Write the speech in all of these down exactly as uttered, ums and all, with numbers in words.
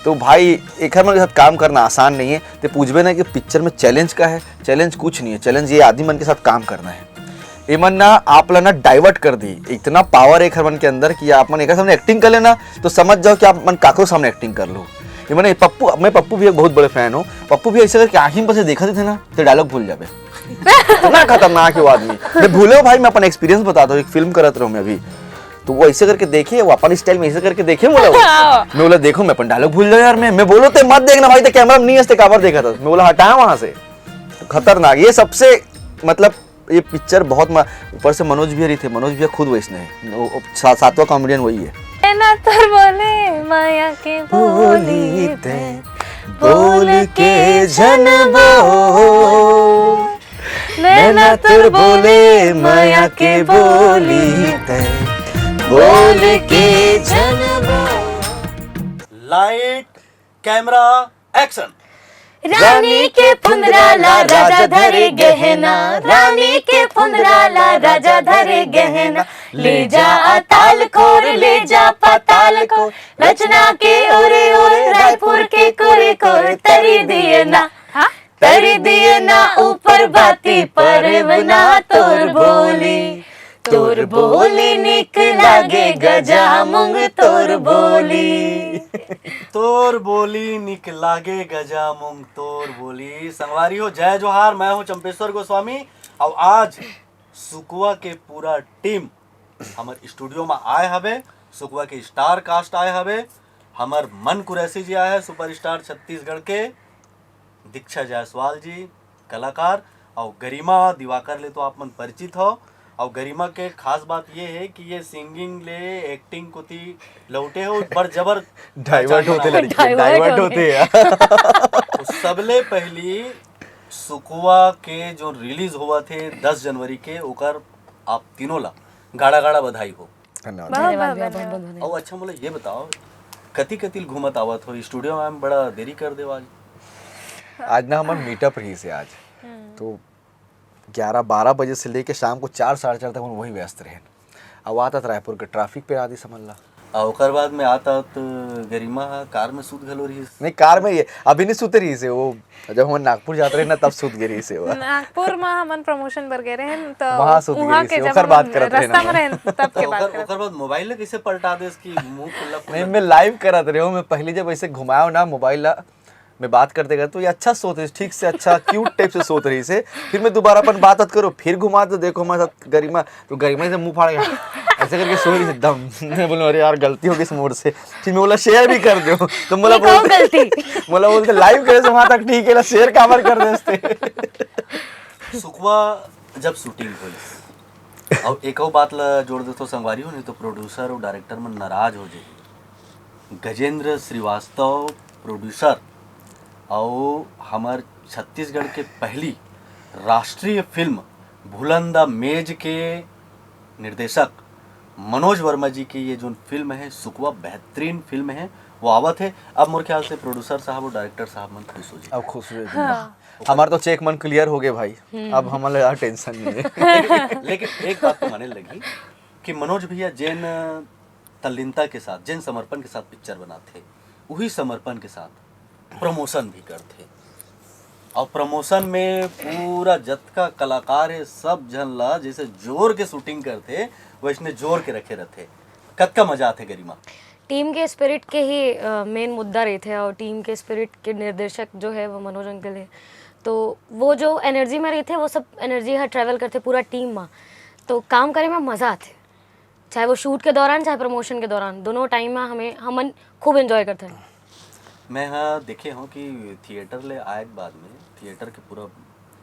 तो भाई, एकर मन के साथ काम करना आसान नहीं है। ते पूछबे ना कि पिक्चर में चैलेंज का है, चैलेंज कुछ नहीं है। चैलेंज ये आदमी मन के साथ काम करना है। ये मन ना आप ला ना डाइवर्ट कर दी। इतना पावर है एकर मन के अंदर कि आप मन एकर सामने एक्टिंग कर लेना, तो समझ जाओ कि आप मन काकरो सामने एक्टिंग कर लो। ये मन पप्पू, मैं पप्पू भैया के बहुत बड़े फैन हूँ। पप्पू भैया ऐसे करके आँखी में बस देखा देते ना, तो डायलॉग भूल जाबे। इतना खतरनाक है वो आदमी। मैं भूले हो भाई, मैं अपन एक्सपीरियंस बताता हूँ। एक फिल्म करत रहो मैं अभी, तो वो ऐसे करके देखे, वो अपन स्टाइल में ऐसे करके देखे, बोला वो। हाँ। मैं बोला, "देखो, मैं अपन डायलॉग भूल जाओ यार।" मैं मैं बोलो, "ते मत देखना भाई, ते कैमरा में नहीं हंसते, काबर देखा था।" मैं बोला, "हटा वहां से।" तो खतरनाक, ये सबसे, मतलब, ये पिक्चर बहुत म-, ऊपर से मनोज भैया रही थे, मनोज भैया खुद वैसने है, वो, वो सा, सातवां कॉमेडियन वही है। ना तोर बोले माया के बोली ते बोल के झन बोल, नैना तोर बोले माया के बोली ते बोल के झन बोल। Light, camera, action. रानी के फुंदरा ला राजा धरे गहना, रानी के फुंदरा ला राजा धरे गहना, ले जा अताल कोर, ले जा पाताल कोर, रचना के ओरे ओरे, रायपुर के कोरे कोरे, तरी दिए ना, हाँ? तरी दिए ना ऊपर बाती, पर ना तोर बोली, तोर बोली निक लागे गजामुंग तोर बोली। तोर बोली निक लागे गजामुंग तोर बोली। संगवारी हो, जय जोहार, मैं हूं चंपेश्वर गोस्वामी। और आज सुकवा के पूरा टीम हमर स्टूडियो में आए हवे, सुकवा के स्टार कास्ट आए हवे, हमर मन कुरैशी जी आए हैं, सुपरस्टार छत्तीसगढ़ के, दीक्षा जायसवाल जी, कलाकार, और गरिमा दिवाकर ले तो आप मन परिचित हो। और गरिमा के खास बात ये है कि ये सिंगिंग ले एक्टिंग कोती लौटे हो, बड़ जबर डाइवर्ट होते लड़के, डाइवर्ट डाइवर्ट होते। होते हैं। तो सबले पहली सुकवा के जो रिलीज हुआ थे दस जनवरी के, ओकर आप तीनों ला गाड़ा गाड़ा बधाई हो। धन्यवाद। धन्यवाद भैया, बहुत बहुत धन्यवाद। और अच्छा, मोला ये बताओ, कति कति घूमत आवत हो स्टूडियो में? बड़ा देरी कर देवा आज। आज ना हमार मीटअप रही से आज, तो ग्यारह बारह बजे से लेके शाम को चार, साढ़े चार तक हम वही व्यस्त रहे। अब आता था रायपुर के ट्रैफिक पे आदि समझ ला। आ, ओकर बाद में आता तो गरिमा हा कार में सूत घलो रही। नहीं, कार में ये अभी नहीं सुते रही से वो, जब हम नागपुर जाते रहे ना, तब सुत गए रही से वो। नागपुर में हमन प्रमोशन बर गए रहे तो वहाँ सुत वहाँ गए के रहे, जब ओकर हम बात करत रहे रास्ता ना। में रहे तब के तो बात ओकर, करत। ओकर बाद मोबाइल ला कैसे पलटा देस कि मुंह खुला नहीं, मैं लाइव करत रहे हूँ। मैं पहले जब ऐसे घुमाया ना मोबाइल ला, मैं बात करते करते, तो ये अच्छा सोत रही, ठीक से अच्छा क्यूट टाइप से सोत रही से। फिर मैं दोबारा अपन बात बात करो, फिर घुमा दो, देखो हमारे साथ गरिमा, तो गरिमा से मुंह फाड़ गया, ऐसे करके सो रही से एकदम। मैं बोलूँ, "अरे यार, गलती हो गई इस मोड़ से।" फिर मैं बोला, "शेयर भी कर दो।" तो मोला ये कहूँ बोलते, गलती। मोला बोलते, "लाइव करे से वहां तक ठीक है, शेयर काबर कर दे?" सुकवा जब शूटिंग हुई, अब एक और बात ला जोड़ देथो संगवारी हो, नहीं तो प्रोड्यूसर और डायरेक्टर मन नाराज हो जाए। गजेंद्र श्रीवास्तव प्रोड्यूसर और हमार छत्तीसगढ़ के पहली राष्ट्रीय फिल्म भूलन द मेज के निर्देशक मनोज वर्मा जी की ये जो फिल्म है सुकवा, बेहतरीन फिल्म है, वो आवत है। अब मोर ख्याल से प्रोड्यूसर साहब और डायरेक्टर साहब मन खुश हो जाए। अब खुश हो जाए। हमारे तो चेक मन क्लियर हो गए भाई, अब हमारे यार टेंशन नहीं है। लेकिन एक बात तो माने लगी कि मनोज भैया जेन तल्लीनता के साथ, जेन समर्पण के साथ पिक्चर बनाथे, वही समर्पण के साथ प्रमोशन भी करथे। और प्रमोशन में पूरा जतका कलाकार है, सब झन ला जैसे जोर के शूटिंग करथे, वैसने जोर के रखे रहथे। कतका मजा आथे गरिमा। टीम के स्पिरिट के ही मेन मुद्दा रहिथे और टीम के स्पिरिट के निर्देशक जो है वो मनोज अंकल है। तो वो जो एनर्जी में रहिथे वो सब एनर्जी ह ट्रैवल करथे पूरा टीम में, तो काम करे में मज़ा आथे। चाहे वो शूट के दौरान चाहे प्रमोशन के दौरान, दोनों टाइम में हमें हमन खूब एंजॉय करते हैं। मैं हाँ देखे हूँ कि थिएटर ले आए के बाद में, थिएटर के पूरा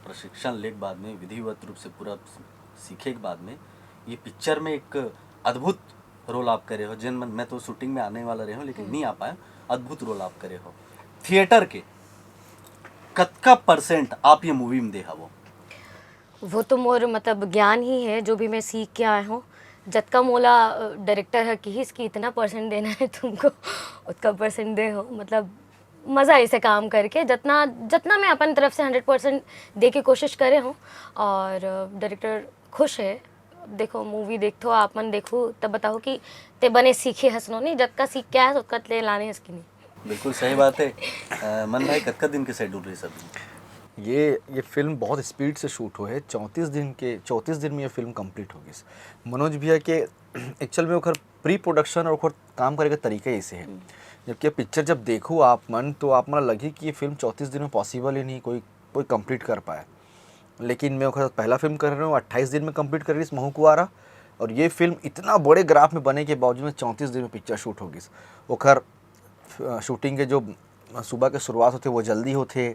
प्रशिक्षण ले के बाद में, विधिवत रूप से पूरा सीखे के बाद में ये पिक्चर में एक अद्भुत रोल आप करे हो। जिन मन, मैं तो शूटिंग में आने वाला रहे हूँ लेकिन नहीं आ पाया, अद्भुत रोल आप करे हो। थिएटर के कतका परसेंट आप ये मूवी में दे हवो? वो तो मोर मतलब ज्ञान ही है, जो भी मैं सीख के आया हूँ। जतका मोला डायरेक्टर है कि इसकी इतना परसेंट देना है तुमको, उतना परसेंट दे हो। मतलब मज़ा आइसे काम करके, जितना जितना मैं अपन तरफ से हंड्रेड परसेंट दे के कोशिश करे हूँ और डायरेक्टर खुश है। देखो मूवी देखथो, आप मन देखो तब बताओ कि ते बने सीखे हस नो नहीं, जतका सीख के आया हस, उतका ते लाने हस कि नहीं। बिल्कुल सही बात है। अ, मन भाई, कतका दिन के शेड्यूल रहिस अभी? ये ये फिल्म बहुत स्पीड से शूट हुए है। चौंतीस दिन के चौंतीस दिन में ये फिल्म कंप्लीट हो गई। मनोज भैया के एक्चुअल में ओकर प्री प्रोडक्शन और ओकर काम करे के तरीका ऐसे है। जबकि ये पिक्चर जब देखू आप मन, तो आप मन लगी कि ये फिल्म चौंतीस दिन में पॉसिबल ही नहीं कोई कोई कंप्लीट कर पाए। लेकिन मैं ओकर पहला फिल्म कर रहे हूँ, अट्ठाईस दिन में कंप्लीट कर रही महू कुआरा। और ये फिल्म इतना बड़े ग्राफ में बने के बावजूद में चौंतीस दिन में पिक्चर शूट हो गई। ओकर शूटिंग के जो सुबह के शुरुआत होथे, वो जल्दी होथे,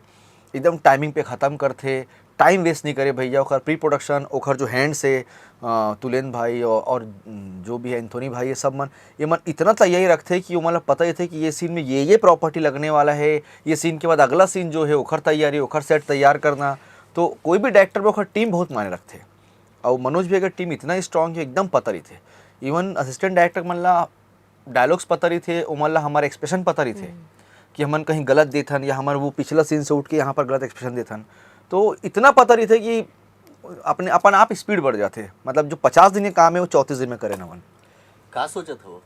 एकदम टाइमिंग पे ख़त्म करथे। टाइम वेस्ट नहीं करे भैया। ओकर प्री प्रोडक्शन, ओकर जो हैंड से अ, तुलेन भाई और, और जो भी है एंथोनी भाई, ये सब मन, ये मन इतना तैयारी रखथे कि ओमन ला पता ही थे कि ये सीन में ये ये प्रॉपर्टी लगने वाला है, ये सीन के बाद अगला सीन जो है ओकर तैयारी, ओकर सेट तैयार करना। तो कोई भी डायरेक्टर में ओकर टीम बहुत मायने रखथे। और मनोज भैया के टीम इतना स्ट्रांग है, एकदम पता रहिथे। इवन असिस्टेंट डायरेक्टर मन ला डायलॉग्स पता रहिथे, ओमन ला हमारे एक्सप्रेशन पता रहिथे कि हमन कहीं गलत देथन या हमर वो पिछला सीन से उठ के यहाँ पर गलत एक्सप्रेशन देथन। तो इतना पता रहिथे कि अपने अपन आप स्पीड बढ़ जाथे। मतलब जो पचास दिन के काम है, वो चौंतीस दिन में करे नवन। का सोचत हो?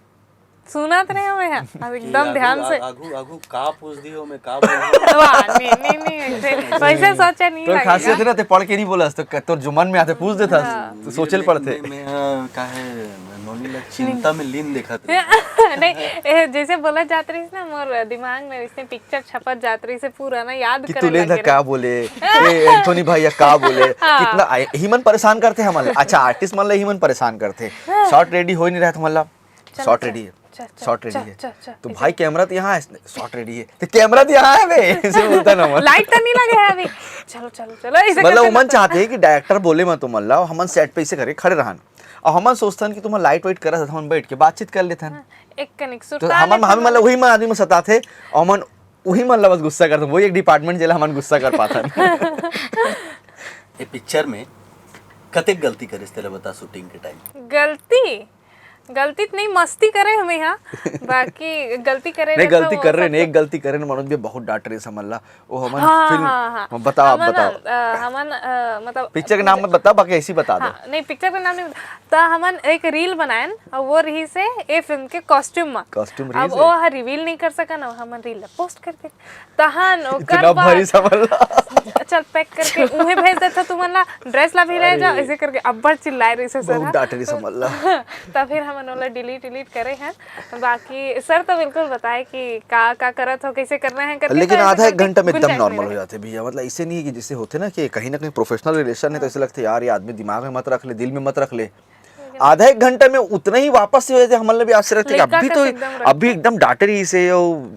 सुनत रहे हो मैं, अब कि एकदम आगू- ध्यान से। आ- आगू आगू का पूछ दी हो, मैं का बोलूं? वाह, नहीं नहीं नहीं, ऐसे वैसे सोचा नहीं तो लगेगा। खासियत रहते, पढ़ के नहीं बोला तो, तो जुमन में आते पूछ देता। हाँ। तो सोचे ल पड़थे। मैं, मैं, अ, का है, नोनी ला चिंता में लीन देखत रहे। नहीं, ए, जैसे बोला जात रहिस ना, मोर दिमाग में वैसे पिक्चर छपत जात रहिस, पूरा ना याद कि करे तुलेन लगे का बोले, ए, एंथोनी भैया का बोले, कितना आए, ही मन परेशान करथे हमन। अच्छा, आर्टिस्ट मन ला ही मन परेशान करथे। शॉट रेडी हो ही नहीं रहा हमन ला। शॉट रेडी है। अच्छा, अच्छा, शॉट रेडी अच्छा, है। अच्छा, अच्छा, तो ऐसे। भाई, कैमरा तो यहाँ है, शॉट रेडी है, तो कैमरा तो यहाँ है बे, ऐसे बोलता ना मन। लाइट तो नहीं लगे है अभी। चलो चलो चलो, ऐसे मतलब करके ओमन ना- चाहते हैं कि डायरेक्टर बोले मत तुमन ला, हमन सेट पे ऐसे करे खड़े रहन। और हमन सोचथन कि तुमन लाइट वाइट करत हन, बैठ के बातचीत कर लेथन। एक कनिक तो सुरता हमन लेथन हमें मतलब वाला। वही मन आदमी में सताथे, और हमन वही मन ला बस गुस्सा करथन। वही एक डिपार्टमेंट जेला हमन गुस्सा कर पाथन। ये पिक्चर में कतेक गलती करिस तेला बता शूटिंग के टाइम? गलती गलती तो नहीं, मस्ती करे हमें यहाँ। बाकी गलती करे नहीं, रहता गलती वो कर रहे सब नहीं, तो- एक गलती करे, मनोज भी बहुत डांट रहे हमन ला। वो हमन हाँ, फिल्म हाँ, हाँ। हाँ, बताओ, आप हमन, बताओ। अ, हमन, अ, मतलब पिक्चर के नाम मत बताओ, बाकी ऐसे ही बता दो। हाँ, नहीं, पिक्चर के नाम नहीं बता। तो हमन एक रील बनायन और वो रहिस हे ए फिल्म के कॉस्ट्यूम में। कॉस्ट्यूम अब रहिस हे। वो ह रिवील नहीं कर सकन, हमन रील ला पोस्ट कर दे। तहन ओकर इतना बाद भारी समझ ला। चल पैक करके उहे भेज देता तुमन ला, ड्रेस ला भी ले जाओ, ऐसे करके अब्बड़ चिल्लाए रहिस हे सर। बहुत डांट रही समझ ला। तब फिर हमन ओला डिलीट डिलीट करे हैं। बाकी सर तो बिल्कुल बताए कि का का करत हो, कैसे करना है करके, लेकिन तो ऐसे आधा एक करके घंटा में कुछ एकदम ऐसे नॉर्मल नहीं हो जाते भैया। मतलब ऐसे नहीं है कि जैसे होते ना कि कहीं ना कहीं प्रोफेशनल रिलेशन है, तो ऐसे लगता है यार, ये आदमी दिमाग में मत रख ले, दिल में मत रख ले। आधा एक घंटा में उतना ही वापस से हो जाते, हमन ला भी आश्चर्य लगता है कि लड़का अभी का तो एकदम रख अभी एकदम डांट रही से, वो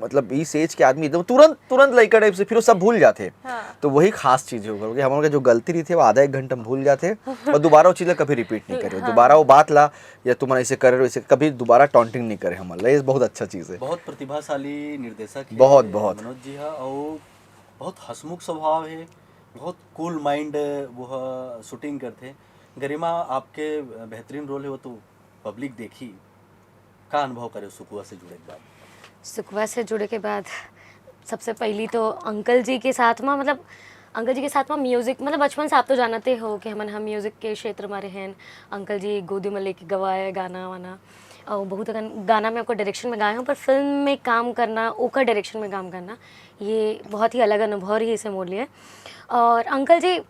मतलब इस एज के आदमी एकदम तुरंत तुरंत लड़का टाइप से फिर वो सब भूल जाते। हाँ। तो वही खास चीज होगा कि हमारे जो गलती रही थी, वो आधा एक घंटा में भूल जाते और दोबारा वो चीज ला कभी रिपीट नहीं करे। दोबारा वो बात ला या तुम ऐसे कर रहे हो, इसे कभी दोबारा टॉन्टिंग नहीं करे हमन ला। ये बहुत अच्छा चीज है। बहुत प्रतिभाशाली निर्देशक है बहुत, बहुत। मनोज जी हा, और बहुत हसमुख स्वभाव है, बहुत कूल माइंड वो हा शूटिंग करथे। गरिमा, आपके बेहतरीन रोल है, वो तो पब्लिक देखी। का अनुभव करे सुकुआ से जुड़े के बाद? सुकुआ से जुड़े के बाद सबसे पहली तो अंकल जी के साथ में, मतलब अंकल जी के साथ में म्यूज़िक, मतलब बचपन से आप तो जानते हो कि हमन हम म्यूज़िक के क्षेत्र में रहे हैं। अंकल जी गोदी में लेके गवाए गाना वाना, और बहुत अकन गाना में ओकर डायरेक्शन में गाए हूँ, पर फिल्म में काम करना, ओकर डायरेक्शन में काम करना, ये बहुत ही अलग अनुभव रही इसे मोर लिए। और अंकल जी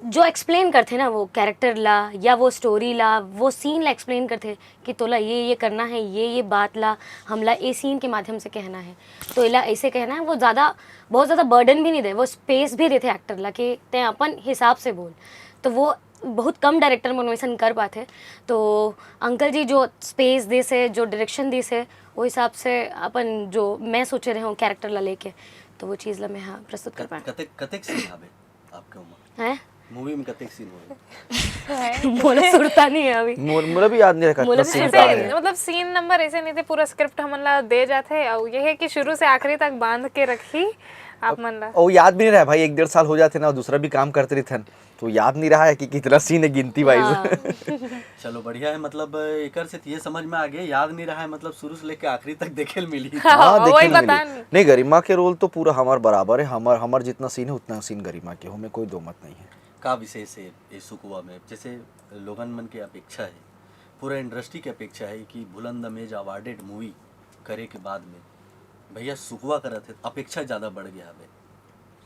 जो एक्सप्लेन करथे ना वो कैरेक्टर ला या वो स्टोरी ला, वो सीन ला एक्सप्लेन करथे कि तोला ये ये करना है, ये ये बात ला हमला ए सीन के माध्यम से कहना है, तो एला ऐसे कहना है। वो ज़्यादा, बहुत ज़्यादा बर्डन भी नहीं दे, वो स्पेस भी देथे एक्टर ला कि तैं अपन हिसाब से बोल। तो वो बहुत कम डायरेक्टर मन वैसन कर पाथे। तो अंकल जी जो स्पेस दिस है, जो डायरेक्शन दिस है, वो हिसाब से अपन जो मैं सोचे रहे हूँ कैरेक्टर ला लेके, तो वो चीज़ ला मैं हाँ प्रस्तुत कर पाए। कतेक कतेक सीन हवे आपके उम्र? हैं? मूवी में कतेक सीन होवे? मोला सुरता नहीं है अभी। मोर मोला भी याद नहीं रखा मोला कितना भी सीन ऐसे का ऐसे, है। मतलब सीन नंबर ऐसे नहीं थे, पूरा स्क्रिप्ट हमन ला दे जाथे। और ये है कि शुरू से आखिरी तक बांध के रखी आप मन ला। और याद भी नहीं रहा भाई, एक डेढ़ साल हो जाते ना, दूसरा भी काम करते रहिथन, तो याद नहीं रहा है कि कितना सीन है गिनती वाइज। हाँ। चलो बढ़िया है, मतलब एकर से तो ये समझ में आ गया, याद नहीं रहा है, मतलब शुरू से लेके आखिरी तक देखे ल मिली। हाँ, हाँ, देखे वही नहीं बता मिली। नहीं, गरिमा के रोल तो पूरा हमार बराबर है, हमार हमार जितना सीन है उतना सीन गरिमा के, हमें कोई दो मत नहीं है। का विशेष है ये सुकुआ में, जैसे लोगन मन के अपेक्षा है, पूरा इंडस्ट्री के अपेक्षा है कि बुलंद अमेज अवार्डेड मूवी करे के बाद में भैया सुकवा करत हे, अपेक्षा ज्यादा बढ़ गया हवे।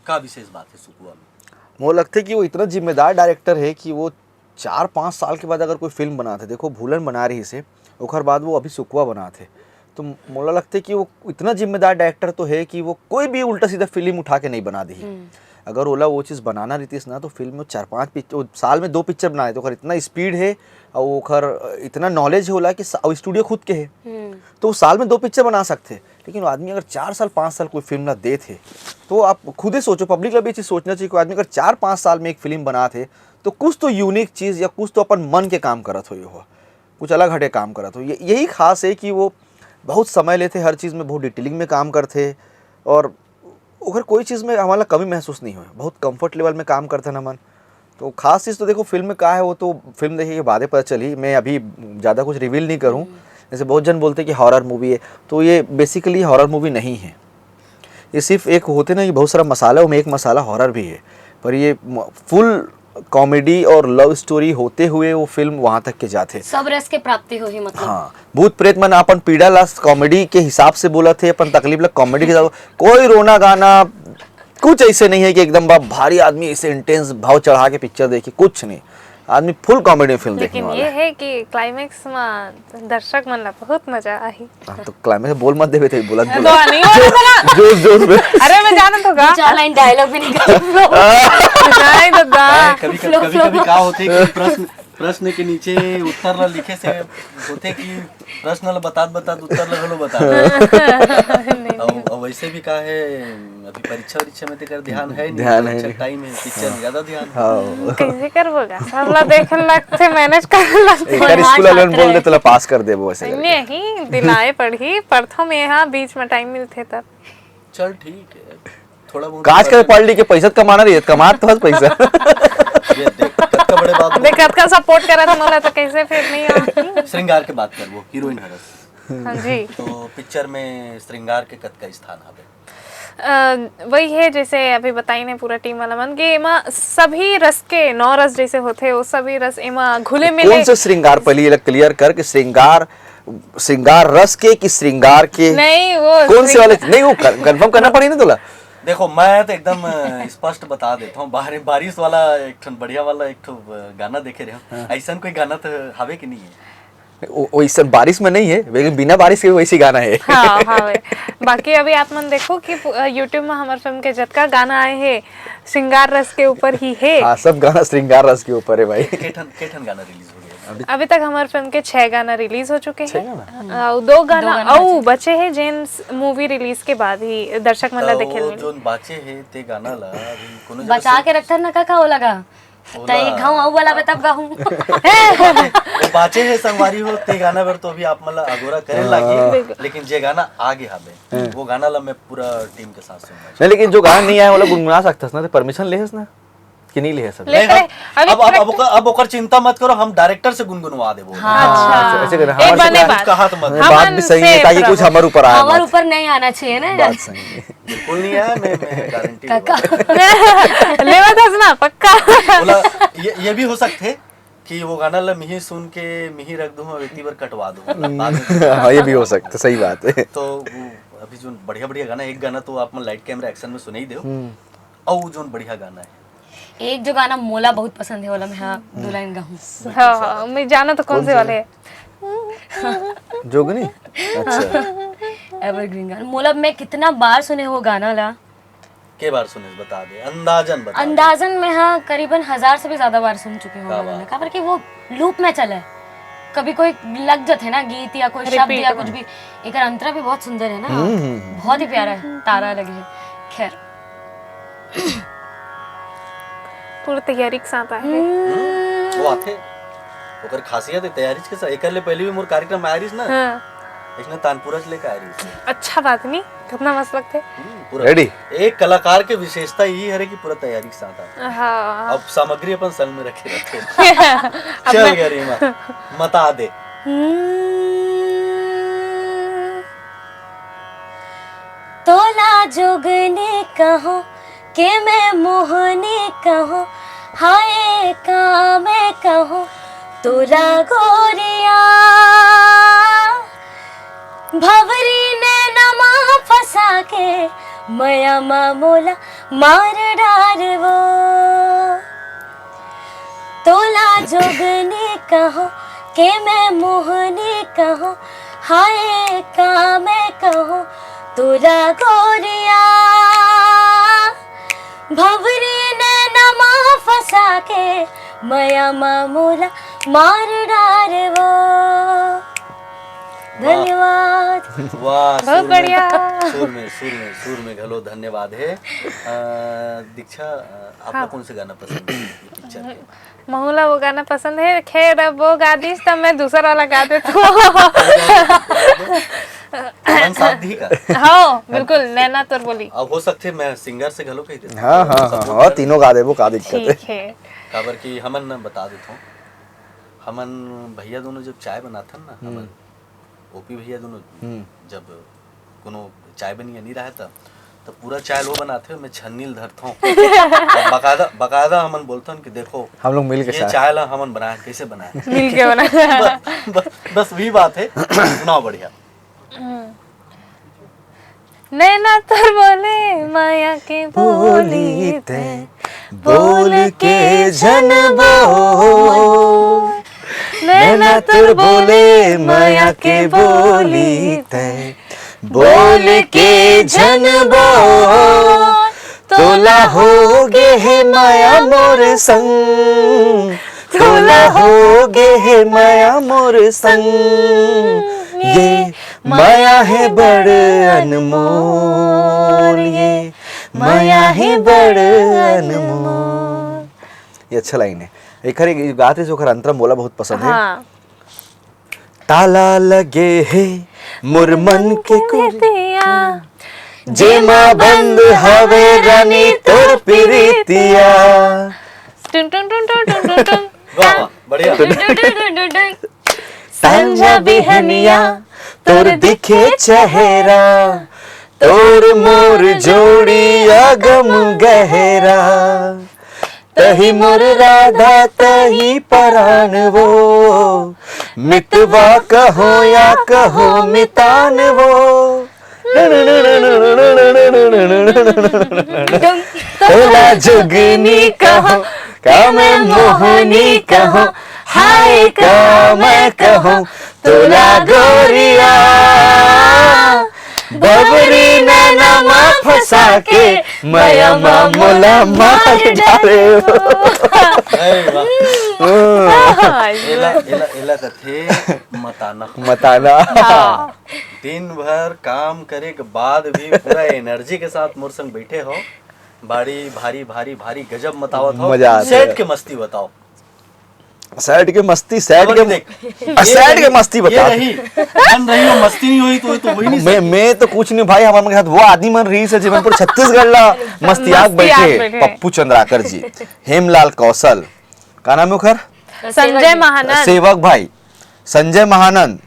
का विशेष बात है सुकवा में? मोला लगथे कि वो इतना जिम्मेदार डायरेक्टर है कि वो चार पाँच साल के बाद अगर कोई फिल्म बनाथे, देखो भूलन बना रहिस हे, ओकर बाद वो अभी सुकवा बनाथे, तो मोला लगथे कि वो इतना जिम्मेदार डायरेक्टर तो है कि वो कोई भी उल्टा सीधा फिल्म उठा के नहीं बना दिही। अगर ओला वो चीज़ बनाना रहितिस ना, तो फिल्म में चार पांच पिक्चर, साल में दो पिक्चर बनाए, तो ओकर इतना स्पीड है और ओकर इतना नॉलेज है ओला कि सा-, और स्टूडियो खुद के है, तो वो साल में दो पिक्चर बना सकथे। लेकिन वो आदमी अगर चार साल पाँच साल कोई फिल्म ला देत हे, तो आप खुदे सोचो, पब्लिक ला भी ये चीज़ सोचना चाहिए कि आदमी अगर चार पाँच साल में एक फिल्म बनात हे, तो कुछ तो यूनिक चीज़ या कुछ तो अपन मन के काम करत होई हो, कुछ अलग हटे काम करत हो। ये, यही खास है कि वो बहुत समय लेथे हर चीज़ में, बहुत डिटेलिंग में काम करथे और ओकर कोई चीज़ में हमन ला कमी महसूस नहीं होय, बहुत कंफर्ट लेवल में काम करथन हमन। तो खास चीज़ तो देखो फिल्म में का है, वो तो फिल्म देखे के बादे पता चली। मैं अभी ज़्यादा कुछ रिवील नहीं करूँ। जैसे बहुत जन बोलते कि हॉरर मूवी है, तो ये बेसिकली हॉरर मूवी नहीं है। ये सिर्फ एक होते ना कि बहुत सारा मसाला, उसमें एक मसाला हॉरर भी है, पर ये फुल कॉमेडी और लव स्टोरी होते हुए वो फिल्म वहाँ तक के जाथे। सब रस के प्राप्ति होही, मतलब। हाँ, भूत प्रेत मन अपन पीड़ा ला कॉमेडी के हिसाब से बोलत हे, अपन तकलीफ ला कॉमेडी के हिसाब। कोई रोना गाना कुछ ऐसे नहीं है कि एकदम बा-, भारी आदमी ऐसे इंटेंस भाव चढ़ा के पिक्चर देखी, कुछ नहीं। आदमी फुल कॉमेडी फिल्म देखने लेकिन वाला ये है। है कि क्लाइमैक्स में दर्शक मन ला बहुत मजा आही। हाँ, तो क्लाइमैक्स बोल मत देवे थे, बोलत तो बोलत नहीं हो रहा था ना। जोश जोश में। अरे मैं जानत होगा। चार लाइन डायलॉग भी निकाल लो। नहीं तो दा। कभी कभी कभी का होथे कि प्रश्न प्रश्न के नीचे उत्तर ला लिखे से होथे कि प्रश्न ला बतात बतात उत्तर ला घलो बता। और, और वैसे भी का है, अभी परीक्षा वरीक्षा में तेकर ध्यान है नहीं, ध्यान है परीक्षा नहीं। टाइम है, पिक्चर में ज्यादा ध्यान है। हाँ। कैसे करबो गा? सब ला देखे लगथे, मैनेज करे लगथे। एक बार स्कूल वाले बोल दे, तोला पास कर देबो वैसे करके। नहीं, दिलाए पढ़ही, पढ़थो में यहाँ बीच में टाइम मिलथे तब। चल ठीक है, थोड़ा बहुत काज कर पढ़ ली के पैसा कमाना रही है, कमात तो हस पैसा। ये देख, कतका बड़े बात देख, कतका सपोर्ट करत मोला, तो कैसे फिर नहीं हो? श्रृंगार के बात करबो, हीरोइन हरस। हाँ जी। तो पिक्चर में श्रृंगार के कतका स्थान हवे? अ, वही है, जैसे अभी बताई ने पूरा टीम वाला मन के, एमा सभी रस के नौ रस जैसे होथे, वो सभी रस एमा घुले मिले। कौन से श्रृंगार, पहले ये क्लियर कर कि श्रृंगार, श्रृंगार रस के कि श्रृंगार के? नहीं, वो कौन से श्रृंगार- वाले? नहीं, वो कंफर्म करना पड़ेगा ना तोला। देखो, मैं तो एकदम अ, स्पष्ट बता देता हूँ, बाहर बारिश वाला एक ठन बढ़िया वाला एक ठो अ, गाना देखे रहे हूँ। ऐसा कोई गाना तो हवे कि नहीं है? वो- वैसे बारिश में नहीं है, लेकिन बिना बारिश के भी वैसी गाना है। हाँ, हाँ भाई। बाकी अभी आप मन देखो कि पु-, अ, YouTube में हमारे फिल्म के जतका गाना आए हैं, श्रृंगार रस के ऊपर ही है। हाँ, सब गाना श्रृंगार रस के ऊपर है भाई। केठन केठन गाना रिलीज हो गया? अभी तक हमारे फिल्म के छह गाना रिलीज हो चुके छह हैं। गाना? अ, दो गाना गाना अउ बचे हैं, जेन मूवी रिलीज के बाद ही दर्शक मन ला तो देखे वो मिली। जोन बाचे है ते गाना ला अभी कोनो बचा के रखथन ना काका, ओला गा। ओला। तई घाव अउ वाला बे तब गाहूं। वो बाचे है संगवारी हो, ते गाना बर तो अभी आप मन ला अगोरा करे लागी, लेकिन जे गाना आगे हवे, वो गाना ला मैं पूरा टीम के साथ सुनना नहीं, लेकिन जो गाना नहीं आया, वो लोग गुनगुना सकता ना, तो परमिशन ले ना कि नहीं ले सब? ले नहीं, करे, हम- अभी अब अब correct- अब ओकर- अब ओकर चिंता मत करो, हम डायरेक्टर से गुनगुनवा देबो। हाँ। ऐसे करे, एक हमारे बार से नहीं कुछ बात। कहा तो मत। बात भी सही है, ताकि कुछ हमारे ऊपर आया हमारे मत। ऊपर नहीं आना चाहिए ना। बात सही है। बिल्कुल नहीं आया, मैं मैं गारंटी काका। लेवा दस ना पक्का। बोला, ये ये भी हो सकते कि वो गाना ला मिही सुन के मिही रख दूं और इतनी बार कटवा दूं, मतलब, बाद में। हाँ, ये भी हो सकता, सही बात है। तो वो अभी जो बढ़िया बढ़िया गाना, एक गाना तो आप मन लाइट कैमरा एक्शन में सुने ही दो, और वो जो बढ़िया गाना है, एक जो गाना मोला बहुत पसंद है, वाला मैं हाँ दो लाइन गाहूँ। हाँ, हाँ, मैं जाना तो कौन से वाले है। जोगनी। अच्छा। एवरग्रीन गाना। मोला मैं कितना बार सुने वो गाना ला। के बार सुने, बता दे, अंदाजन बता दे। अंदाजन मैं हाँ करीबन हजार से भी ज्यादा बार सुन चुकी हूँ क्या गाना। बात। काबर कि वो लूप में चले, कभी कोई लग जाते ना गीत या कोई शब्द Repeat या में। कुछ भी। एक अंतरा भी बहुत सुंदर है ना, बहुत ही प्यारा है, तारा लगे है। खैर, पूरी तैयारी के साथ आए हैं। वो आथे, ओकर खासियत है तैयारी के साथ। एकर ले पहले भी मोर कार्यक्रम में आय रहिस ना, हाँ। इसने तानपुरा से लेकर आय रहिस। अच्छा बात नहीं, कितना मस्त लगते। हम्म, पूरा। Ready? एक कलाकार के विशेषता यही है कि पूरा तैयारी के साथ आता। हाँ। अब सामग्री अपन संग में रखे रहते। चल गरिमा, मता दे। तोला जोगनी कहूँ के मैं मोहनी कहूँ, हाय का मैं कहूँ तोला गोरिया। भवरी नैनमा फंस मया मा मोला मार डार वो। तोला जोगनी कहो के मैं मोहनी कहो, हाय का मैं कहो तोला गोरिया। भंवरी नैना मा फंसा के मया मा मोला मार डार वो। धन्यवाद। वाह, बहुत बढ़िया। सुर में, सुर में, सुर में घलो धन्यवाद है। अ, दीक्षा, अ, आपका हाँ। कौन से गाना पसंद है ये पिक्चर के? महूला वो गाना पसंद है। खैर, अब वो गा दीस, तब मैं दूसर वाला गा देता हूँ। मन साथ दी का? हाँ, बिल्कुल, नैना तोर बोली। अब हो सकते मैं सिंगर से घलो कह देता हाँ हाँ हाँ हाँ, तीनों गा देबो, का दिक्कत है? ठीक है। काबर कि हमन न बता देत हूँ, हमन भैया दोनों जब चाय बनाथन ना, हमन ओपी भैया दोनों जब कोनो चाय बनिया नहीं रहे त तो पूरा चाय लो बनाते, मैं छन्नी ल धरता हूँ। बकायदा बकायदा हमन बोलथन कि देखो, हम लोग मिल के ये चाय। चाय ला हमन बनाए, कैसे बनाए? मिल के बना। बस, बस वही बात है। सुनाओ बढ़िया। नैना तोर बोले माया के बोली ते, बोल के जनबो। नैना तोर बोले माया के बोली ते, बोल के जनबो। तोला हो गे हे माया मोर संग, तोला हो गे हे माया मोर संग। ये माया हे बड़ अनमोल, ये माया हे बड़ अनमोल। ये अच्छा लाइन है। एक हर एक गात है जो ओकर अंतरा मोला बहुत पसंद है। हाँ। ताला लगे हे मोर मन के कुर, दिया जेमा बंद हवे रानी तोर प्रीतिया। टुन टुन टुन टुन टुन टुन टुन। वाह, वाह, बढ़िया। टुन टुन टुन टुन टुन। संझा बिहनिया तोर दिखे चेहरा, तोर मोर जोड़ी अगम गहरा। तही मोर राधा तही परान वो, मितवा कहो या कहो मितान वो। तोला जुगनी कहो, का मैं मोहनी कहो, हाय का मैं कहो, तोला गोरिया। बबरी नैना मा फंसा के, मया मा मोला मार डारे हो। अरे वाह। हाँ, एला एला एला कथे मताना। मताना। दिन भर काम करे के बाद भी पूरा एनर्जी के साथ मोर संग बैठे हो, बड़ी भारी भारी भारी गजब मतावत हो। मजा आता है। सेट के मस्ती बताओ। सैड के मस्ती, सैड अब के देख, आ, ये सैड रही- के मस्ती ये बता। रही, मन रही हो, मस्ती नहीं हुई तो, तो हुई नहीं मैं मैं तो कुछ नहीं भाई, हमारे साथ वो आदमी मन रही से जीवन पर छत्तीसगढ़ ला मस्तियाक मस्तियाक बैठे, बैठे। पप्पू चंद्राकर जी, हेमलाल कौशल, का नाम है ओकर? संजय महानंद। सेवक भाई, संजय महानंद,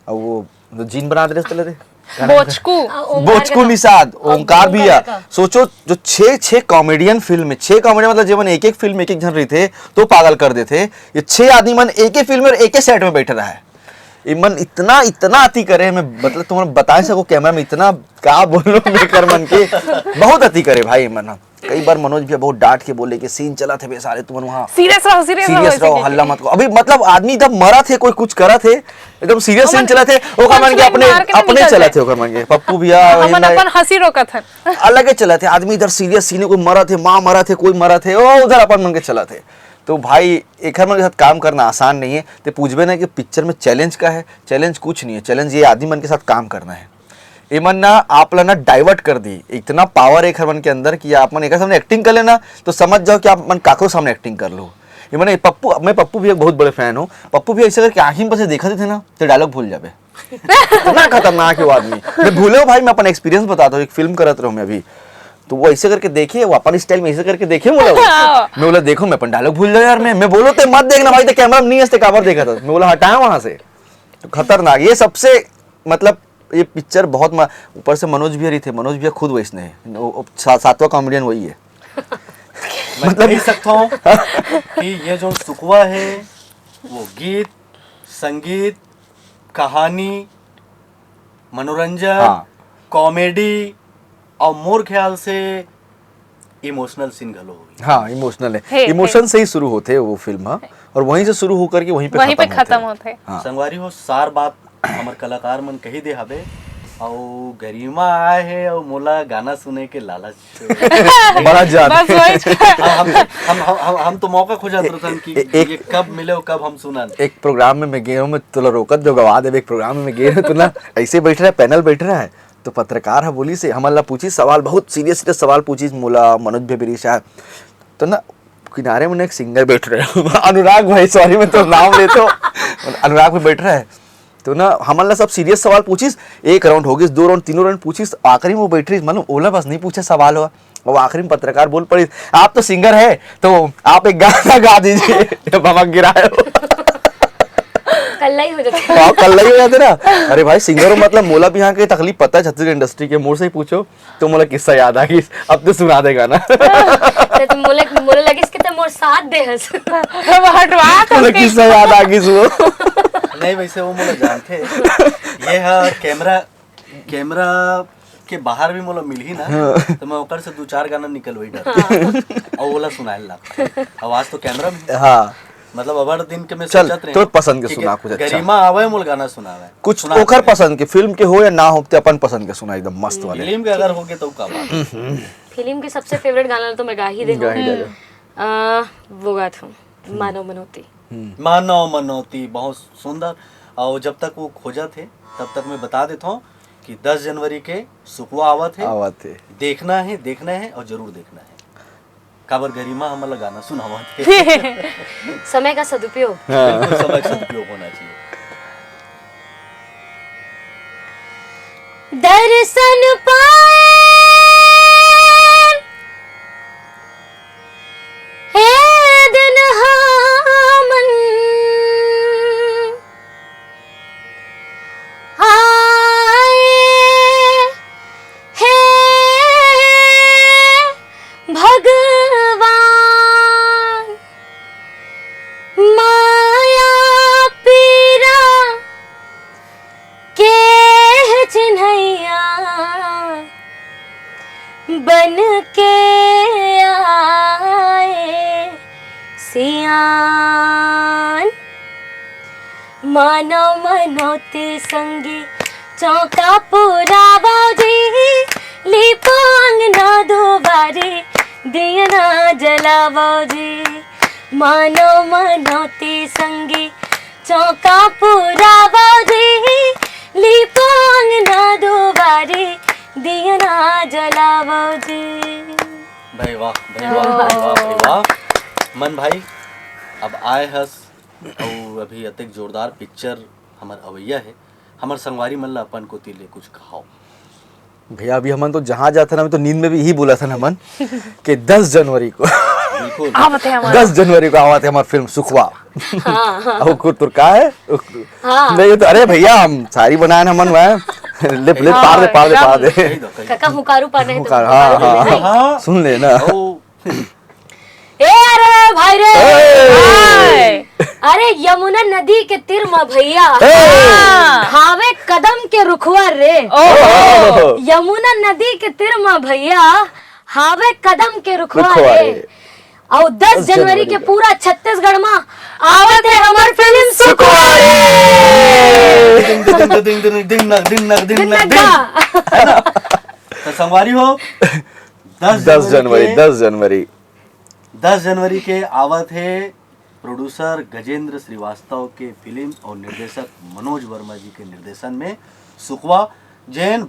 और वो जो जीन बना दे रहे थे, बोचकू। बोचकू निषाद, ओंकार भैया। सोचो, जो छह छह कॉमेडियन फिल्म में, छह कॉमेडियन मतलब जीवन एक एक फिल्म एक एक जन रही थे तो पागल कर देते। ये छह आदमी मन एक एक फिल्म और एक एक सेट में बैठे रहा है। ये मन इतना इतना अति करे, मैं मतलब तुम्हें बता नहीं सको कैमरा में, इतना का बोलो मैं कर मन के, बहुत अति करे भाई मन। कई बार मनोज भैया बहुत डांट के बोले कि सीन चला थे बे सारे तुमन वहाँ सीरियस रहो, सीरियस रहो, सीरियस ऐसे रहो, करके। हल्ला मत करो। अभी मतलब आदमी जब मरा थे, कोई कुछ करा थे, एकदम सीरियस सीन हमन चला थे, ओकर मन के punchline अपने मार के तो अपने निकल चला जाए। थे, ओकर मन के पप्पू भैया हमन हिंदा- अपन हंसी रोकत हन। अलग ही चला थे। आदमी इधर सीरियस सीन, कोई मरा थे, माँ मरा थे, कोई मरा थे, ओ उधर अपन मन के चला थे। तो भाई, एक हर मन के साथ काम करना आसान नहीं है। ते पूछबे ना कि पिक्चर में चैलेंज का है, चैलेंज कुछ नहीं है। चैलेंज ये आदमी मन के साथ काम करना है। ये मन ना आप ला ना डाइवर्ट कर दी, इतना पावर है एक हर मन के अंदर कि आप मन एक सामने एक्टिंग कर लेना तो समझ जाओ कि आप मन काकरो सामने एक्टिंग कर लो। ये मन पप्पू, मैं पप्पू भैया के बहुत बड़े फैन हूँ। पप्पू भैया ऐसे करके आँखी में बस देखा थे ना तो डायलॉग भूल जाबे। इतना खतरनाक है वो आदमी। मैं भूले हो भाई, मैं अपन एक्सपीरियंस बताता हूँ, एक फिल्म करत रहूँ मैं अभी, तो वो ऐसे करके देखे, वो अपन स्टाइल में ऐसे करके देखे बोला वो। मैं बोला, देखो मैं अपन डायलॉग भूल जाओ यार, मैं मैं बोलो ते मत देखना भाई, ते कैमरा में नहीं हंसते काबर देखा था, मैं बोला हटाया वहां से। तो खतरनाक, ये सबसे मतलब ये पिक्चर बहुत म- ऊपर से मनोज भैया रही थे, मनोज भैया खुद वैसने है, वो- वो सा- सातवां कॉमेडियन वही है। मैं कह सकता हूँ कि ये जो सुकवा है, वो गीत, संगीत, कहानी, मनोरंजन, हाँ। कॉमेडी, और मोर ख्याल से इमोशनल सीन घलो होही। हाँ, इमोशनल है। हे, इमोशन हे। से ही शुरू होथे वो फिल्म, हाँ। और वहीं से शुरू होकर के वहीं पे वहीं पे खत्म होथे। खत्म होथे। हाँ। संगवारी हो, सार बात हमर कलाकार मन कही दे हवे, अउ गरिमा आए हे अउ मोला गाना सुने के लालच। बड़ा जान। बस वही। हाँ, हम, हम, हम, हम, हम तो मौका खोजत रहथन कि ए-, एक ये कब मिले और कब हम सुनन। एक प्रोग्राम में मैं गे हूँ, मैं तोला रोकत जो गवा देवे, एक प्रोग्राम में मैं गे हूँ, तो ना ऐसे बैठ रहा है, पैनल बैठ रहा है, तो पत्रकार ह बोलिस हे, हमन ला पूछिस सवाल, बहुत सीरियस सीरियस सवाल पूछिस मोला, मनोज भैया भी शायद। तो ना किनारे में एक सिंगर बैठ रहे हैं, अनुराग भाई, सॉरी मैं तो नाम लेता हूँ, अनुराग भाई बैठ रहे हैं। तो ना हमन ला सब सीरियस सवाल पूछिस, एक राउंड हो गिस, दो राउंड, तीनों राउंड पूछिस, आखिरी में वो बैठ रही, मालूम ओला बस नहीं पूछे सवाल हुआ। और आखिरी में पत्रकार बोल पड़ी, "आप तो सिंगर है, तो आप एक गाना गा दीजिए।" बाबा गिराए हो। कल्ला ही हो जाता है। हाँ, कल्ला ही हो जाते ना। अरे भाई, सिंगर हो, मतलब मोला भी यहाँ के तकलीफ पता है छत्तीसगढ़ इंडस्ट्री के, मोर से ही पूछो तो मोला किस्सा याद आ गई। अब तो सुना दे गाना। ते तो मोला, मोला लगिस कि ते मोर साथ दे हस। अब हटवा तो मोला उसके किस्सा याद आ गई वो। नहीं, वैसे वो मोला जानते। ये हा कैमरा, कैमरा के बाहर भी मोला मिलही ना, हाँ। तो मैं ओकर से दो चार गाना निकलवाही डर। हाँ। और ओला सुनाए ला। आवाज तो कैमरा में। हाँ। मतलब, अबर दिन के मैं चल, सोचत रहे तोर पसंद के कि सुना कुछ अच्छा। गरिमा आवे, मोला गाना सुनावे। कुछ सुना ओकर दे। पसंद के, फिल्म के हो या ना हो, ते अपन पसंद के सुना, एकदम मस्त वाले। फिल्म के अगर होगे तो का बात। फिल्म के सबसे फेवरेट गाना तो मैं गा ही दे गा ही हूँ। दे। अ, वो गात हूँ, मानव मनौती। हम्म। मानव मनौती, बहुत सुंदर। और जब तक वो खोजत हे, तब तक मैं बता देता हूँ कि दस जनवरी के सुकवा आवत हे। आवत हे। देखना है, देखना है और जरूर देखना है। काबर गरिमा हमन ला गाना सुनावत हे। समय का सदुपयोग। हाँ। बिल्कुल, समय का सदुपयोग होना चाहिए। दर्शन पाए ए दिन हमन आए हे भगवान, माया पीरा के चिन्हैया बन के आए सियान। मानव मनौती संगी चौका पुरावो जी, लीपो अंगना दुवारी, दियना जलावो जी। मानव मनौती संगी चौका पुरावो जी, लीपो अंगना दुवारी, दियना जलावो जी। भाई वाह, भाई वाह, भाई वाह, भाई वाह। मन भाई, अब आए हस, अउ अभी अतेक जोरदार पिक्चर हमर अवैया हे, हमर संगवारी मन ला अपन कोति ले कुछ कहाओ। भैया, अभी हमन तो जहाँ जाथन, अभी तो नींद में भी यही बोलथन हमन कि दस जनवरी को, बिल्कुल। आवत हे हमर। दस जनवरी को आवत हे हमर फिल्म सुखवा। हाँ, हाँ। अउ कुछ तो का है? हाँ। नहीं, ये तो, अरे भैया, हम सारी बनाए हमन वहाँ। ले, ले, हाँ, पार दे, पार दे, एकदम। पार दे। कही दो, कही दो। काका हुंकारू पाना है तो हुंकार, हाँ, हुंकारू हाँ, दे। हाँ। सुन ले ना। ओ। ए, अरे भाई रे। ए! हाय। अरे, यमुना नदी के तीर म भैया। ए! हावे कदम के रुखवा रे। ओहो। यमुना नदी के तीर म भैया, हावे कदम के रुखवा रुखवा रे। रे। अउ दस दस जनवरी जनवरी के के। पूरा छत्तीसगढ़ म आवत हे हमर फिल्म सुखवा रे। दिंग, दिंग, दिंग, दिंग, दिंग, दिंग, दिंग, दिंग, दिंग, दिंग, दिंग। दिंग। है ना? तो संगवारी हो, दस दस जनवरी जनवरी, के दस जनवरी। दस जनवरी के आवत हे प्रोड्यूसर गजेंद्र श्रीवास्तव के फिल्म और निर्देशक मनोज वर्मा जी के निर्देशन में सुखवा, जेन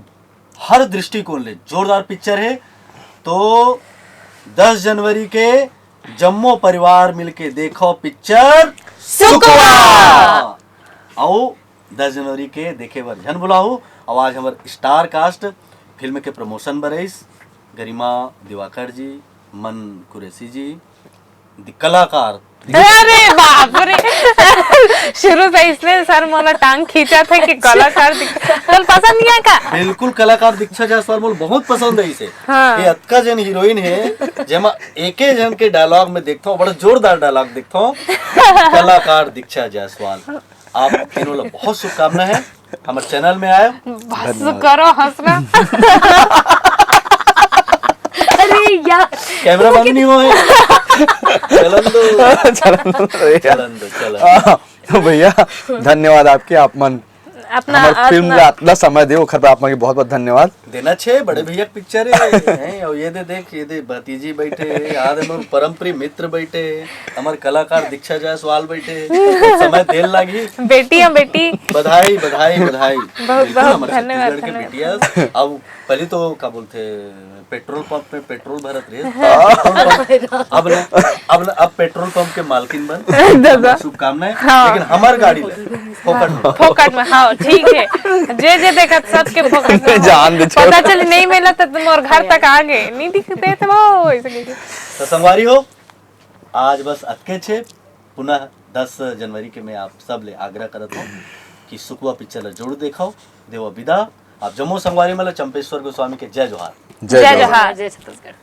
हर दृष्टिकोण ले जोरदार पिक्चर हे। तो दस जनवरी के जम्मो परिवार मिलके देखो पिक्चर सुखवा। सुखवा। अउ दस जनवरी के देखे बर झन भुलाहू। अउ आज हमर स्टार कास्ट फिल्म के प्रमोशन बर रहिस, गरिमा दिवाकर जी, मन कुरैशी जी, दि-, कलाकार। अरे बाप रे। शुरू से इसने सर मोला टांग खींचा था कि कलाकार दिख-, तोला पसंद नहीं आया का? बिल्कुल, कलाकार दीक्षा जायसवाल मोला बहुत पसंद है इसे। हाँ। ये अतका जन हीरोइन है, जेमा एके जन के डायलॉग में देखता हूँ, बड़ा जोरदार डायलॉग देखता हूँ, कलाकार दीक्षा जायसवाल। आप तीनों ला बहुत शुभकामना है, हमर चैनल में आए। बस धन्यवाद। करो हंसना। कैमरा बंद नहीं हुआ है। चलन दो। चलन दो रे यार। चलन दो, चलन। हाँ, भैया, धन्यवाद आपके, आप मन अपना हमर फिल्म अपना- ला अतना समय दे, ओखर बर आप मन के बहुत बहुत धन्यवाद। देना छे, बड़े भैया के पिक्चर है, हैं? और ये दे, देख, ये दे, भतीजी बैठे है, याद है मोर परम प्रिय मित्र बैठे है, हमर कलाकार दीक्षा जायसवाल बैठे है, समय देल लागी। बेटी, हाँ, बेटी। बधाई, बधाई, बधाई। बहुत, बिल्कुल, बहुत हमर धन्यवाद, छत्तीसगढ़ के धन्यवाद। बिटिया। अब पहले तो का बोलते हैं, पेट्रोल पंप में पेट्रोल भरत रहे। अब न, अब न, अब पेट्रोल पंप के मालकिन बन। दादा। शुभकामनाएं। हाँ। लेकिन हमार गाड़ी ले, फोकट में। फोकट में, हाँ, ठीक है। जे जे देखत सबके फोकट में। जान दे छोड़। पता चली नहीं मिला तो तुम और घर तक आ गए, नहीं दिखते तो वो ऐसे कह के। तो संगवारी हो, आज बस अतके छे। पुनः दस जनवरी के मैं आप सब ले आग्रह करत हूँ कि सुकवा पिक्चर ला जरूर देखो। देवा विदा। आप जम्मो संगवारी मन ला चंपेश्वर गोस्वामी के जय जोहार। जय जय जोहार। जोहार। जय छत्तीसगढ़।